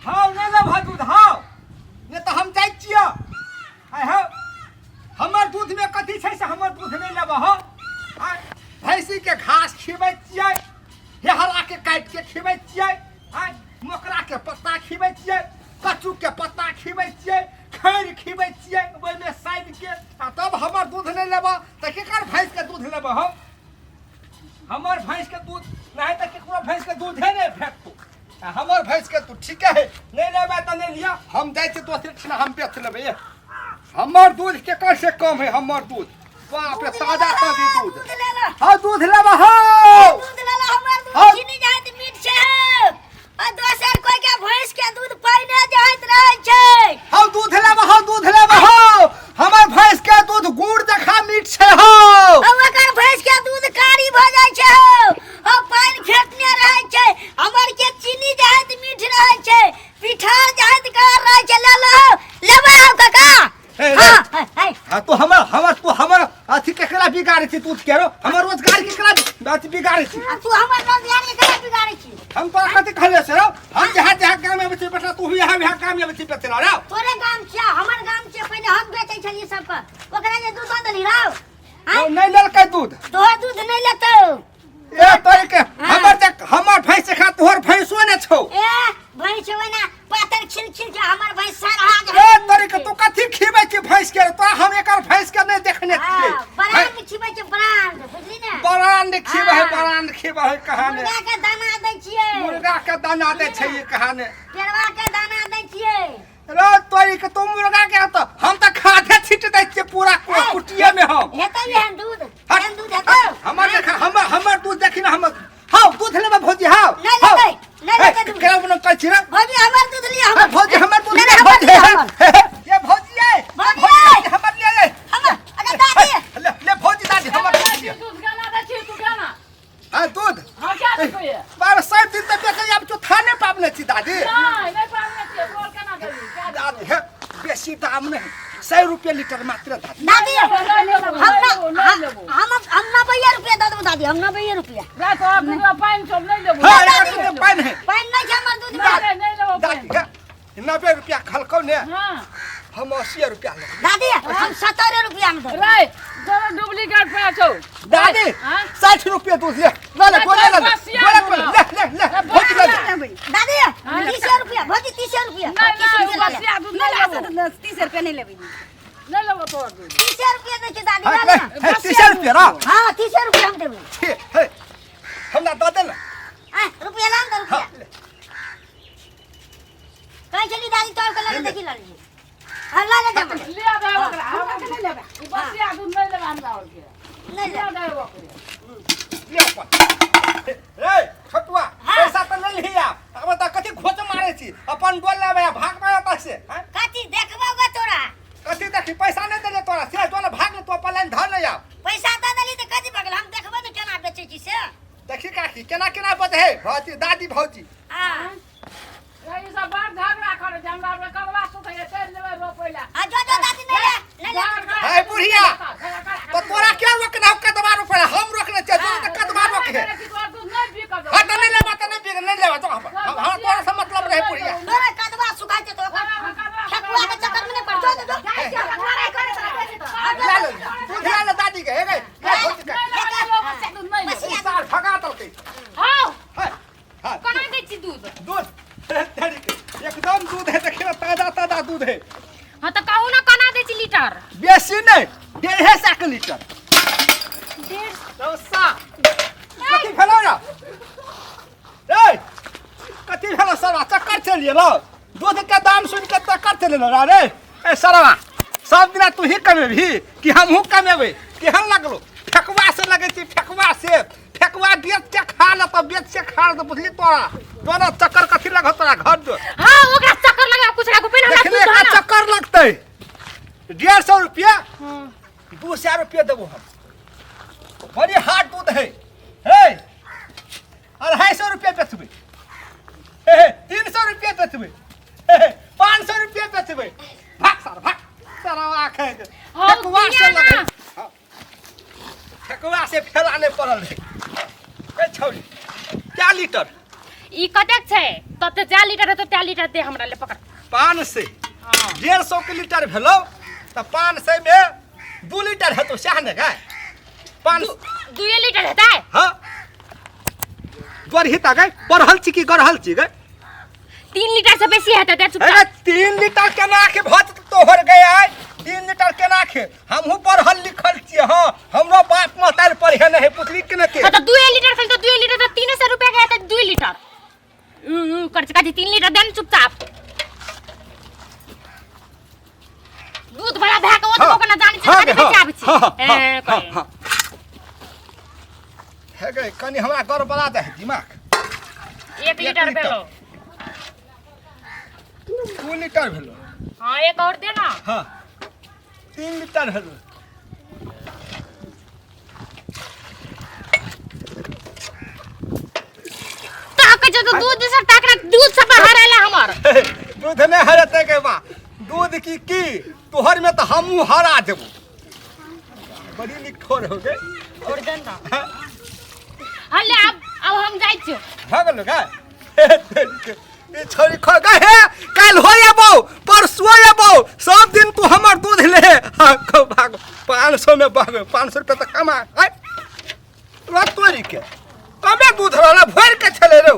हौ नहि लेबह दूध हौ नहि तऽ हम जाइ छियौ। आइ हौ, हमर दूधमे कथी छै से हमर दूध नहि लेबह हौ? आँय, भैंसीके घास खिबै छियै, हेहराके काटिके खिबै छियै, आँय, मोकराके पत्ता खिबै छियै, कच्चूके पत्ता खिबै छियै, खैर खिबै छियै ओहिमे सानिके, आ तब हमर दूध नहि लेबह तऽ केकर भैंसके दूध लेबह हौ? हमर भैंसके दूध नहि तऽ केकरो भैंसके दूधे नहि भेटतौ। आ हमर भैंसके दूध ठीके है, नहि लेबै तऽ नहि लिअ, हम जाइ छियै दोसरे ठिना, हम बेच लेबै। ए, हमर दूध केकर से कम है? हमर दूध बाप रे, ताजा ताजी दूध। दूध ले लो। हाँ, दूध लेबै हौ। दूध ले लो, हमर दूध हाँ। चीनी जाइत मीठ छै आ दोसर कोई के भैंस के दूध पाइने जाइत रहै छै। हौ दूध लेबै हौ, दूध लेबै हौ, हमर भैंस के दूध गुड़ जखा मीठ छै हौ। आ ओकर भैंस के दूध कारी भऽ जाइ छै हौ, आ पानि फेटने रहै छै। हमर के चीनी जाइत मीठ रहै छै, पिठार जाइत गार रहै छै। ले लो, लेबै हौ काका? हे, हे। हाँ, हे, हे। हाँ, तू हमर हमर तू हमर अथी केकरा बिगाड़ै छी दूध के रो? हमर रोजगार केकरा अथी बिगाड़ै छी? आ तू हमर रोजगार केकरा बिगाड़ै छी? हम तोरा कथी कहलियै से रो? हम जहाँ जहाँ गाम आबै छी बेटा, तू यहाँ यहाँ गाम आबै छी बेचै ला रो। तोरे गाम छियै, हमर गाम छियै। पहिने हम बेचै छलियै सबके, ओकरा जे दूध दऽ देली रौ? आँय? ओ नहि लेलकै दूध। तोहर दूध नहि लेतौ। ए तोरी के, हाँ। हमर देख, हमर भैंस खा तोहर भैंसो ने छौ। ए भैंस ओना पातर छिल छिल के, हमर भैंस सरहा के। ए तोरी के, तू कथी खिबै छी भैंस के? तोरा हम एकर भैंस के नहि देखने छियै। हाँ, ब्रांड खिबै छै, ब्रांड, बुझली ने? ब्रांड खिबै है। हाँ। ब्रांड खिबै है कहाने। मुर्गा के दाना दै छियै। मुर्गा के दाना दै छै ई कहाने। पेड़वा के दाना दै छियै। रे तोरी के, तू मुर्गा के तो हम तऽ खादे छीट दै छियै पूरा ए, कुटिये में हम। हेतै एहन दूध? हट, एहन दूध हेतौ? हमर देख, हमर हमर दूध देखी ने हमर। हाँ, दूध लेबै भौजी? हाँ। नहि लेबै, नहि लेबै दूध। केना बना कहै छी रे? भौजी, हमर दूध लिअ। हे, हमर भौजी, हमर दूध नहि, लिअ, नहि, हमर भौजी। लिअ, हमर। हे, हे, ये भौजी ये, भौजी, भौजी, ये। हमर लिअ ये। हमर, अरे दादी। ले ले भौजी, दादी, हमर दूध लिअ। दूध केना दै छी तू, केना? हाँ, दूध। हाँ, क्या देखो ये? बारह सात दिन तक बेचै आब तो थाने पाबने छी दादी। नहीं, नहीं पाबने छियै, बोल केना देबही? क्या देबही? दादी, हे, बेसी दाम नहीं, 100 रुपये लीटर मात्र दादी। दादी, नहीं लेबो, हम नहीं लेबो, नहीं लेबो। हम 90 रुपया दऽ देबो दादी, हम 90 रुपया। रे, तोहर दूधमे पानि छौ, नहीं लेबो। हाँ, एकर दूधमे पानि है। पानि नहि छै हमर दूधमे। नहीं, नहीं लेबो दादी, पानि। हे, 90 रुपया खलकौ ने। हाँ। हम 80 रुपया लेबै। दादी, हम 70 रुपया में देबै। रे, तोरा डुप्लीकेट पे छौ। दादी, हाँ? 60 रुपया दूध ले ले ले, गोले ले ले, बसिया गोले दूध। गोले ले ले ले, ए, भौजी ले ले। दादी, हाँ? 30 रुपया, भौजी, 30 रुपया। नहीं, 30 नहीं, रुपया ले। बसिया दूध नहीं नहीं लेबो। लेबै, 30 रुपया नहीं लेबै। नहीं लेबो तोहर दूध। 30 रुपया दै छै दादी, हाँ, ले ले, ना। हे, 30 रुपया रा। हाँ, 30 रुपया हम देबै। ठीक हे, हमरा दऽ दे ने। आ, रुपया ला ने, हाँ, रुपया। कहै छली दादी तोड़ के लऽ ले, देखी लऽ ले। हाँ, लऽ ले जमा। ले दे ओकरा, हमरा नहीं लेबै। उ बसिया दूध नहीं लेबै हमरा आओर के। नहि ले ले। दे ओकरे। ले अपन। ए छोटुआ, हाँ। पैसा तऽ ले लिही आब। अब तऽ कथी घोच मारै छी? अपन बोल लेबै आ भागबै एतऽ से, हाँ? कथी देखबौ गे तोरा? कथी देखी? पैसा नहि देलियै तोरा से, जो ने भाग ने, तू अपन लाइन धर नहि आब। पैसा दऽ देली तऽ कथी भऽ गेल? हम देखबै ने केना बेचै छी से। देखी काकी केना केना बजै है भौजी, दादी, भौजी। हाँ। रे, ई सब बड़ झगड़ा करै छै, हमरा आरके कदवा सुखैया, चलि जेबै रोपै लए। आ जो जो दादी, नहि ले, नहि ले। हे बुढ़िया, तो तोरा क्या रोकना हो कदवा रोपे? हम रोकने छियै, तोरा तऽ कदवा रोके है। हाँ, तऽ नहि लेबा तऽ नहि बिक, नहि लेबा तो हम हम तोरा से मतलब रहे बुढ़िया। तोरा कदवा सुखाइ छै तऽ ओकर ठकुआ के चक्कर में नहि पड़, जो जो जो। ला ले दूध, ला ले दादी के। हे गई, ले भौजी के। बसिया। सार भगा देलकै। हाँ। है, हाँ। कोना दै छी दूध? दूध तेरी के, एकदम दूध है, देखिए ताजा ताजा दूध है। हाँ, तऽ कहू ना, कोना दै छी लीटर? बेसी नहीं, 150 के लीटर। डेढ़ सौसा कथी भेलो रे? ए कथी भेलो सरवा? चक्कर चलि गेलो? दूध के दाम सुन के चक्कर चलि गेलो रे? ए सरवा, सब दिना तू ही कमेबही कि हमहूँ कमेबै? केहन लगलो? फेकुआ से लगै छी, फेकुआ से। फेकुआ बेच के खा ले तऽ बेच के खा ले। बुझली? तोरा तोरा चक्कर कथी लगो? तोरा घर जो। हाँ, ओकरा चक्कर लगा कुछ लागू, पहिने हमरा देखले दूध एकरा दऽ ना। चक्कर लगतै। 150 रुपया, 200 रुपया देबो हम। बड़ी हार्ड दूध है। हे, 250 रुपया बेचबै। हे हे, 300 रुपया बेचबै। हे हे, 500 रुपया बेचबै। भाग सार, भाग सरवा खाइ के। हौ, ठेकुआ से दिया ना। लगै। हाँ। ठेकुआ से फेरा नहि पड़ल रहै। ए छौड़ी, क्या लीटर? ई कतेक छै तते जै लीटर हेतौ तै लीटर दे हमरा ले पकड़ 500। हाँ। 150 के लीटर भेलौ तऽ 500 में 2 लीटर हेतौ सएह ने गाय पाँच दुए लीटर हेतै। हाँ गरही ता गाय पढ़ल छी की गढ़ल छी गाय 3 लीटर से बेसी हेतै दे अरे चुपचाप। 3 लीटर केना के भऽ जेतौ तोहर गए आय 3 लीटर केना के हमहूँ पढ़ल लिखल छियै। हाँ हमरो बाप महतारि पढ़े नहि है पुछली के ने के। हाँ, तो 2 लीटर खाली तो 2 लीटर तो 300 रुपया के हेतै 2 लीटर उ कर काजी 3 लीटर दे ने चुपचाप दूध बड़ा भए के ओतबो के ना जानै छी हाँ खाली गे, हाँ, बेचे आबै छी। हाँ, हाँ, ए, हाँ, करे। हाँ। हे गे कनि हमरा गड़बड़ा दे दिमाग। 1 लीटर लीटर। भेलो 2 लीटर भेलो। हाँ एक और दे ना। हाँ 3 लीटर भेलो। ताके जो तो दूध से ताकरा दूध से बाहर आला हमर। दूध नहीं हरते के बा दूध की की तोहर में तो हमहूँ हरा देबो। बड़ी निठोर हो गए। और दे ना। हाँ ले अब हम जाइ छियो। भऽ गेलो गे ई छोरी खो गए हे काल्हि हो अबौ परसुओ अबौ सब दिन तू हमर दूध ले। हाँ खो भागो 500 में भागो 500 रुपया तऽ कमा आय तोरा तोरी के कमे दूध रहला भरि के छलै रे।